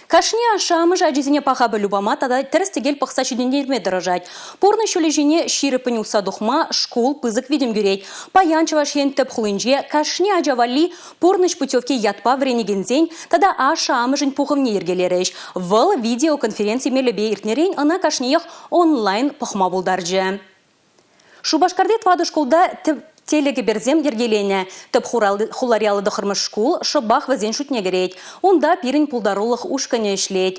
Кашни ашшӗ-амӑшӗ ачисене паха пӗлӳ пама тата тӗрӗс-тӗкел пӑхса ҫитӗнтерме тӑрӑшать. Пурнӑҫ ҫулӗ ҫине ҫирӗппӗн утса тухма шкул пысӑк витӗм кӳрет. Паян Чӑваш Ен тӗп хулинче кашни ача валли Пурнӑҫ путевки ятпа вӗренекенсен тата ашшӗ-амӑшӗн пухӑвне йӗркелерӗҫ. Вӑл видеоконференци мелӗпе иртнӗрен ӑна кашниех онлайн пӑхма пултарчӗ. Шупашкарти тӑватӑ шкулта тӗп телекӗперсем йӗркеленӗ. Тӗп хулари 59-мӗш шкул шӑпах вӗсен шутне кӗрет. Унта пирӗн пултарулӑх ушкӑнӗ ӗҫлет.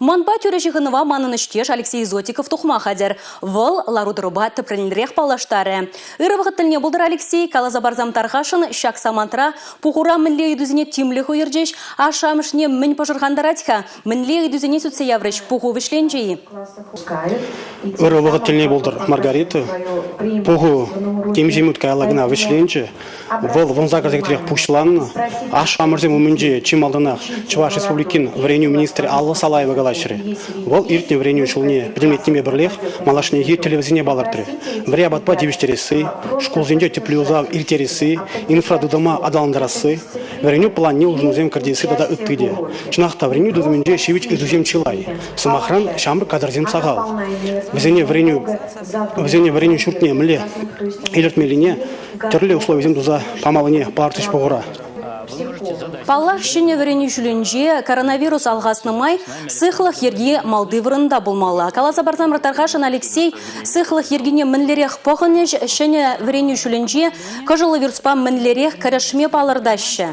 Манпа тӳрӗ ҫыхӑнӑва манӑн ӗҫтеш Алексей Зотиков тухма хатӗр. Вӑл лару-тӑрупа тӗплӗнрех паллаштарӗ. Ырӑ вӑхӑт тӗлне пултӑр, Алексей. Каласа парсам тархасшӑн, ҫак самантра пухура мӗнле ыйтусене тимлӗх уйӑрчӗҫ, ашшӗ-амӑшне мӗн пӑшӑрхантарать-ха? Мӗнле ыйтусене сӳтсе яврӗҫ, пуху вӗҫленчӗ-и? Ырӑ вӑхӑт тӗлне пултӑр, Маргарита. Пуху темиҫе минут каялла кӑна вӗҫленчӗ. Вӑл 18 сехетрех пуҫланнӑ. Ашшӗ-амӑшӗсем умӗнче чи малтанах Чӑваш Республикин вӗренӳ министрӗ Алла Салаева калаҫрӗ. Вӑл иртнӗ вӗренӳ ҫулне пӗтӗмлетнипе пӗрлех малашнехи тӗллевсене палӑртрӗ. Вӗри апатпа тивӗҫтересси, шкулсенче тӗплӗ юсав ирттересси, инфратытӑма аталантарасси, вӗренӳ планне улшӑнусем кӗртесси тата ытти те. Чӑнах та, вӗренӳ тытӑмӗнче ҫивӗч ыйтусем чылай. Сӑмахран, ҫамрӑк кадрсем сахал. Вӗсене вӗренӳ вӗсене вӗренӳ ҫуртне мӗнле илӗртмеллине тӗрлӗ условисем туса памаллине палӑртрӗҫ пухура. Паллах, ҫӗнӗ вӗренӳ ҫулӗнче коронавирус алхаснӑ май сыхлӑх йӗрки малти вырӑнта пулмалла. Каласа парсамӑр тархасшӑн, Алексей, сыхлӑх йӗркине мӗнлерех пӑхӑнӗҫ, ҫӗнӗ вӗренӳ ҫулӗнче кӑшӑллӑ вируспа мӗнлерех кӗрешме палӑртаҫҫӗ?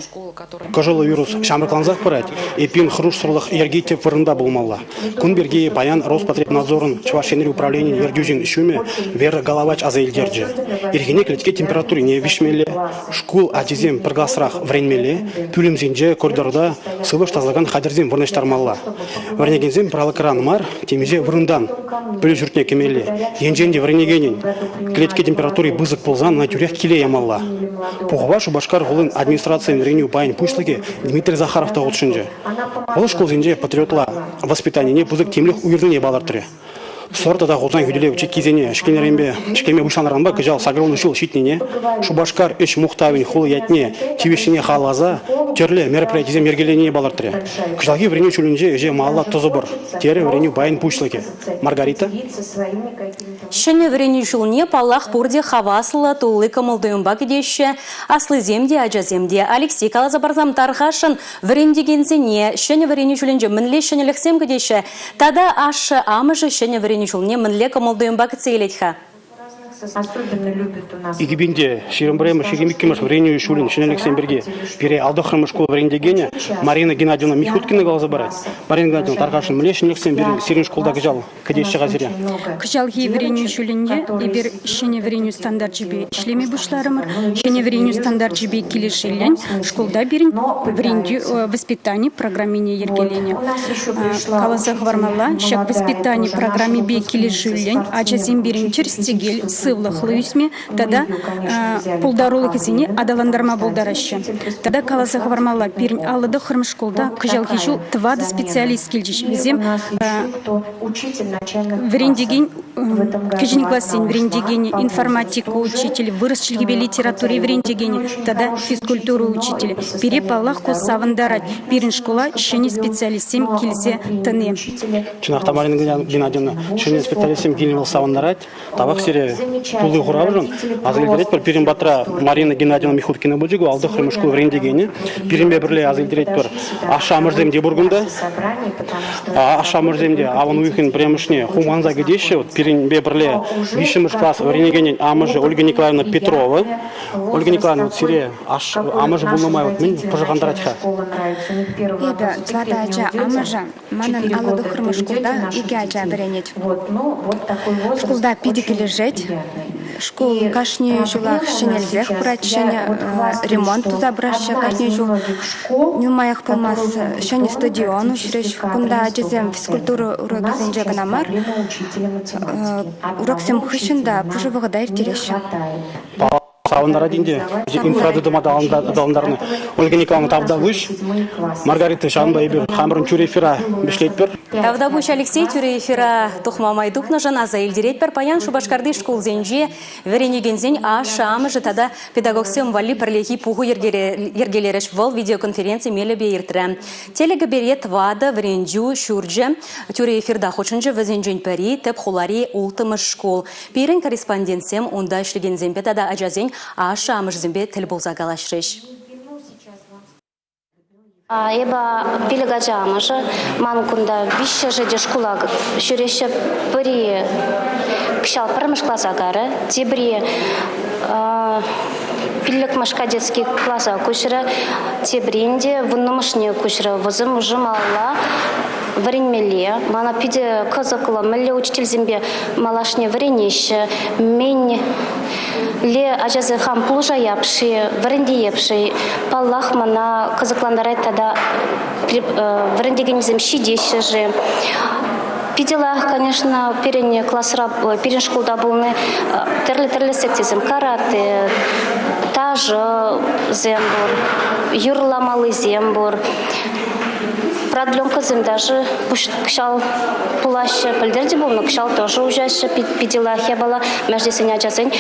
Кӑшӑллӑ вирус ҫамрӑклансах пырать, эппин хӑрушсӑрлӑх йӗрки тӗп вырӑнта пулмалла. Кун пирки паян Роспотребнадзорӑн Чӑваш Енри управленийӗн ертӳҫин ҫумӗ Вера Головач аса илтерчӗ. Ирхине кӗлетке температурине виҫмелле, шкул ачисем пӗр класрах вӗренмелле, пӳлӗмсенче, коридорта сывлӑш тасалакан хатӗрсем вырнаҫтармалла. Вӗренекенсем пӗр алӑкран мар, темиҫе вырӑнтан пӗлӳ ҫуртне кӗмелле. Енчен те вӗренекенӗн кӗлетке температури пысӑк пулсан ӑна тӳрех киле ямалла. Пухӑва Шупашкар хулин администрацийӗн вӗренӳ пайӗн пуҫлӑхӗ Дмитрий Захаров та хутшӑнчӗ. Вӑл шкулсенче патриотла воспитанине пысӑк тимлӗх уйӑрнине палӑртрӗ. Сӑр тата Хусан хӳтӗлев чиккисене ҫӗкленӗренпе ҫӗклеме пуҫланӑранпа кӑҫал 80 ҫул ҫитнине, Шупашкар ӗҫ мухтавӗн хула ятне тивӗҫнине халалласа тӗрлӗ мероприятисем йӗркеленине палӑртрӗ. Кӑҫалхи вӗренӳ ҫулӗнче ӗҫе малалла тӑсӑпӑр, терӗ вӗренӳ пайӗн пуҫлӑхӗ. Маргарита. Ҫӗнӗ вӗренӳ ҫулне, паллах, пурте хаваслӑ, тулли кӑмӑл-туйӑмпа кӗтеҫҫӗ. Аслисем те, ачасем те. Алексей, каласа парсам тархасшӑн, вӗрентекенсене ҫӗнӗ вӗренӳ ҫулӗнче мӗнле ҫӗнӗлӗхсем кӗтеҫҫӗ тата ашшӗ-амӑшӗ ҫӗнӗ вӗренӳ ҫулне мӗнле кӑмӑл-туйӑмпа кӗтсе илет-ха? 2021 22-мӗш вӗренӳ ҫулӗн ҫӗнӗлӗхсем пирки пире Алтӑхрӑмӗш шкул вӗрентекенӗ Марина Геннадьевна Михуткина каласа парать. Марина Геннадьевна, тархасшӑн, мӗнле ҫӗнӗлӗхсем сирӗн шкулта кӑҫал кӗтеҫҫӗ-ха сире? Кӑҫалхи вӗренӳ ҫулӗнче эпир ҫӗнӗ вӗренӳ стандарчӗпе ӗҫлеме пуҫларӑмӑр. Ҫӗнӗ вӗренӳ стандарчӗпе килӗшӳллӗн шкулта пирӗн вӗрентӳ воспитани программине йӗркеленӗ. Каласа хӑвармалла, ҫак воспитани программипе килӗшӳллӗн ачасем пирӗн тӗрӗс-тӗкел, сывлӑхлӑ ӳсме тата пултарулӑхӗсене аталантарма пултараҫҫӗ. Тата каласа хӑвармалла, пирӗн 59-мӗш шкулта кӑҫалхи ҫул тӑватӑ специалист килчӗҫ. Вӗсем вӗрентекен кӗҫӗн классен вӗрентекенӗ, информатика учителӗ, вырӑс чӗлхипе литератури вӗрентекенӗ тата физкультура учителӗ. Пире, паллах, ку савӑнтарать. Пирӗн шкула ҫӗнӗ специалистсем килсе тӑни. Чӑнах та, Марина Геннадьевна, ҫӗнӗ специалистсем килни вӑл савӑнтарать. Тавах сире тулли хуравшӑн. Аса илтеретпӗр, пирӗн патра Марина Геннадьевна Михуткина пулчӗ, ку Алтӑхрӑмӗш шкул вӗрентекенӗ. Пирӗнпе пӗрле аса илтеретпӗр ашшӗ-амӑшӗсем те пур кунта. Ашшӗ-амӑшӗсем те авӑн уйӑхӗн пӗрремӗшне хумханса кӗтеҫҫӗ. Вот пирӗнпе пӗрле виҫҫӗмӗш класс вӗренекенӗн амӑшӗ Ольга Николаевна Петрова. Ольга Николаевна, вот сире амӑшӗ пулнӑ май вот мӗн пӑшӑрхантарать-ха? Эпӗ тӑватӑ ача амӑшӗ. Манӑн 59-мӗш шкулта икӗ ача вӗренет. Шкулта питӗ килӗшет. Шкул кашни ҫулах ҫӗнелсех пырать, ҫӗнӗ ремонт туса пыраҫҫӗ кашни ҫул. Нумаях пулмасть ҫӗнӗ стадион уҫрӗҫ. Кунта ачасем физкультура урокӗсенче кӑна мар, уроксем хыҫҫӑн та пушӑ вӑхӑта ирттереҫҫӗ. Савӑнтарать ӗнтӗ. Инфратытӑма аталантарнӑ. Ольга Николаевна, тавтапуҫ. Маргарита, ҫавӑнпа эпир хамӑрӑн тӳрӗ эфира вӗҫлетпӗр. Тавтапуҫ, Алексей, тӳрӗ эфира тухма май тупнӑшӑн аса илтеретпӗр. Паян Шупашкарти шкулсенче вӗренекенсен ашшӗ-амӑшӗ тата педагогсем валли пӗрлехи пуху йӗркелерӗҫ. Вӑл видеоконференци мелӗпе иртрӗ. Телекӗпере тӑватӑ вӗрентӳ ҫурчӗ тӳрӗ эфирта хутшӑнчӗ. Вӗсенчен пӗри тӗп хулари улттӑмӗш шкул. Пирӗн корреспондентсем унта ӗҫлекенсемпе тата ачасен ашшӗ-амӑшӗсемпе тӗл пулса калаҫрӗҫ. Эпӗ пилӗк ача амӑшӗ. Ман кунта виҫҫӗшӗ те шкула ҫӳреҫҫӗ. Пӗри кӑҫал пӗрремӗш класа карӗ, тепри пиллӗкмӗш кадетский класа куҫрӗ, теприн те вуннӑмӗшне куҫрӗ. Вӗсем уже малалла вӗренмелле. Мана питӗ кӑсӑклӑ, мӗнле учительсемпе малашне вӗренеҫҫӗ, мӗнле ачасем хам пулӑшаяп-ши, вӗрентейӗп-ши. Паллах, мана кӑсӑклантарать тата вӗрентекенсем ҫитеҫҫӗ-ши. Питӗ лайӑх, конечно, пирӗн класра, пирӗн шкулта пулни тӗрлӗ-тӗрлӗ секцисем, карате, ташӑсем пур, юрламаллисем пур. Продленкӑсем даже кӑҫал пулаҫҫӗ. Пӗлтӗр те пулнӑ, кӑҫал тоже уҫаҫҫӗ. Питӗ лайӑх япала. Мӗш ачасен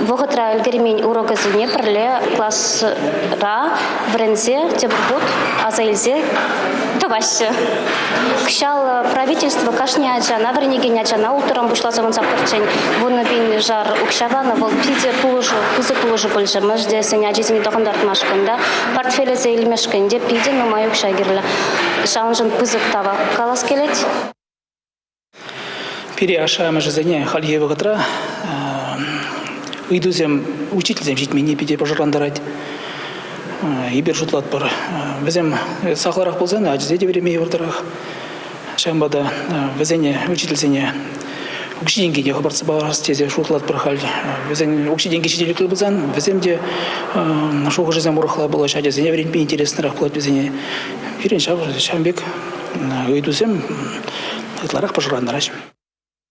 вӑхӑтра ӗлкӗрмен урокӗсене пӗрле класра вӗренсе тепӗр хут аса илсе тӑваҫҫӗ. Кӑҫал правительство кашни ачана, вӗренекен ачана улттӑран пуҫласа вунсаккӑрччен 10 000 жар укҫа панӑ. Вӑл питӗ пулӑшу, пысӑк пулӑшу пулчӗ. Мӗш тесен ачисене тӑхӑнтартмашкӑн та, портфелӗсем илмешкӗн те питӗ нумай укҫа кирлӗ. Ҫавӑншӑн пысӑк тавах калас килет. Пире ашшӗ-амӑшӗсене хальхи вӑхӑтра ыйтусем учительсем ҫитменни питӗ пӑшӑрхантарать. Эпир шутлатпӑр, вӗсем сахалрах пулсан ачасене те вӗренме йывӑртарах. Ҫавӑнпа та вӗсене, учительсене укҫи-тенкине хӑпартса парас тесе шутлатпӑр халь. Вӗсен укҫи-тенки ҫителӗклӗ пулсан вӗсем те шухӑшӗсем урӑхла пулаҫҫӗ, ачасене вӗрентме интереслӗрех пулать вӗсене. Пирӗн ҫав, ҫавӑн пек ыйтусем ытларах пӑшӑрхантараҫҫӗ.